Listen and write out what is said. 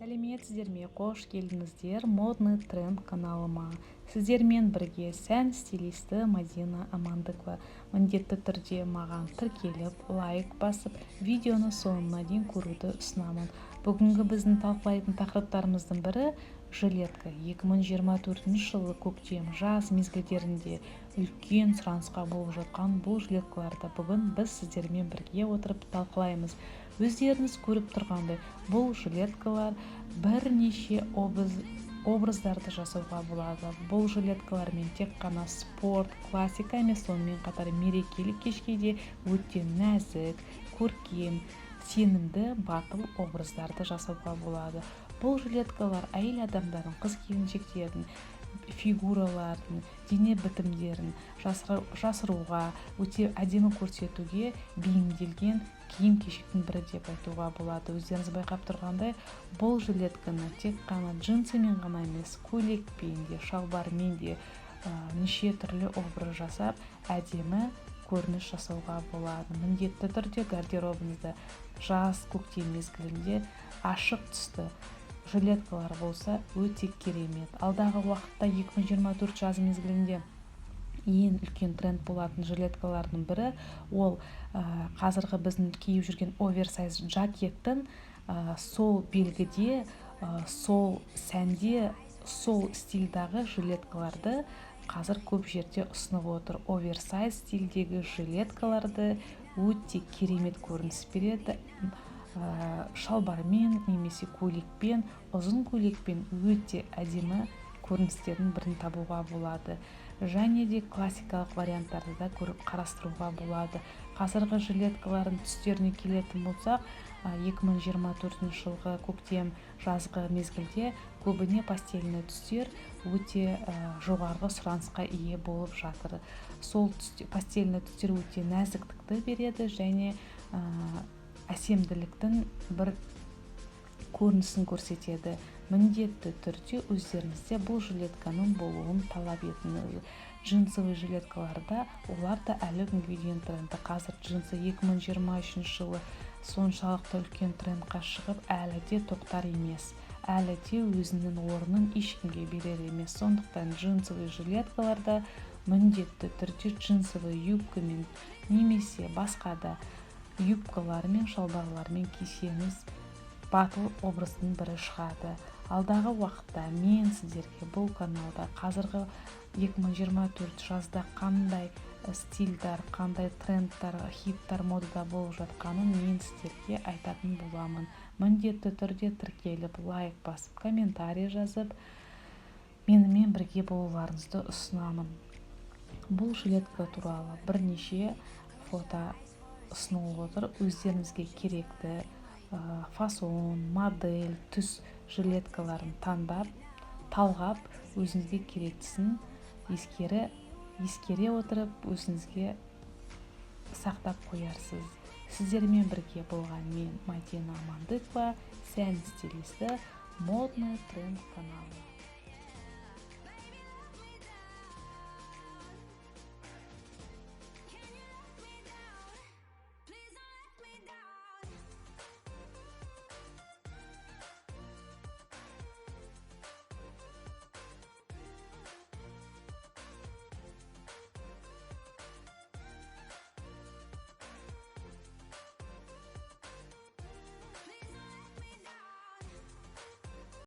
Сәлеметсіздер ме? Қош келдіңіздер «Модный тренд» каналыма! Сіздермен бірге сән стилисті Мадина Амандықова. Міндетті түрде маған тіркеліп, лайк басып, видеоны соңына дейін көруді ұсынамын. Бүгінгі біздің талқылайтын тақырыптарымыздың бірі – жилетка. 2024 жылы көктем, жаз мезгілдерінде үлкен сұранысқа болып жатқан бұл жилеткаларды бүгін біз сіздермен бірге отырып талқылаймыз. Өздеріңіз көріп тұрғандай, бұл жилеткалар бірнеше образдарды жасауға болады. Бұл жилеткалармен тек қана спорт, классика емес, сонымен қатар мерекелік кешке де өте нәзік, көркем, сенімді, батыл образдарды жасауға болады. Бұл жилеткалар әйел адамдардың, қыз келіншектердің фигураларын, дене бітімдерін жасыруға, өте әдемі көрсетуге бейімделген киім кешектің бірі деп айтуға болады. Өздеріңіз байқап тұрғандай, бұл жилетканы тек қана джинсымен ғана емес, көйлекпен де, шалбармен де неше түрлі образ жасап, әдемі көрініс жасауға болады. Міндетті түрде гардеробыңызда жаз, көктем мезгілінде ашық түсті жилеткалар болса, өте керемет. Алдағы уақытта, 2024 жаз мезгілінде ең үлкен тренд болатын жилеткалардың бірі ол қазіргі біздің киіп жүрген оверсайз жакеттің сол белгіде, сол сәнде, сол стильдағы жилеткаларды қазір көп жерде ұсынып отыр. Оверсайз стильдегі жилеткаларды өте керемет көрініс береді. Шалбармен немесе көйлекпен, ұзын көйлекпен өте әдемі көріністердің бірін табуға болады. Және де классикалық варианттарды да көріп, қарастыруға болады. Қазіргі жилеткалардың түстеріне келетін болсақ, 2024 жылғы көктем, жазғы мезгілде көбіне пастельный түстер өте жоғарғы сұранысқа ие болып жатыр. Сол пастельный түстер өте нәзіктікті береді және әсемділіктің бір көрінісін көрсетеді. Міндетті түрде өздеріңізде бұл жилетканың болуын талап етіңіз. Джинсовый жилеткаларда, олар да әлі күнге дейін трендте. Қазір джинсы 2023 жылы соншалықты үлкен трендқа шығып, әлі де тоқтар емес, әлі де өзінің орнын ешкімге берер емес. Сондықтан джинсовый жилеткаларда міндетті түрде джинсовый юбкамен немесе басқа да юбкалармен, шалбарлармен кисеңіз, батыл образдың бірі шығады. Алдағы уақытта мен сіздерге бұл каналда қазіргі 2024 жазда қандай стильдар, қандай трендтар, хиттар модада болып жатқанын мен сіздерге айтатын боламын. Міндетті түрде тіркеліп, лайк басып, комментарий жазып, менімен бірге болуларыңызды ұсынамын. Бұл жилетка туралы бірнеше фото ұсынылып отыр. Өздеріңізге керекті фасон, модель, түс жилеткаларын таңдап, талғап, өзіңізге керектісін ескере отырып, өзіңізге сақтап қоярсыз. Сіздермен бірге болған мен, Мадина Амандықова, сән стилисті, «Модный тренд» каналы.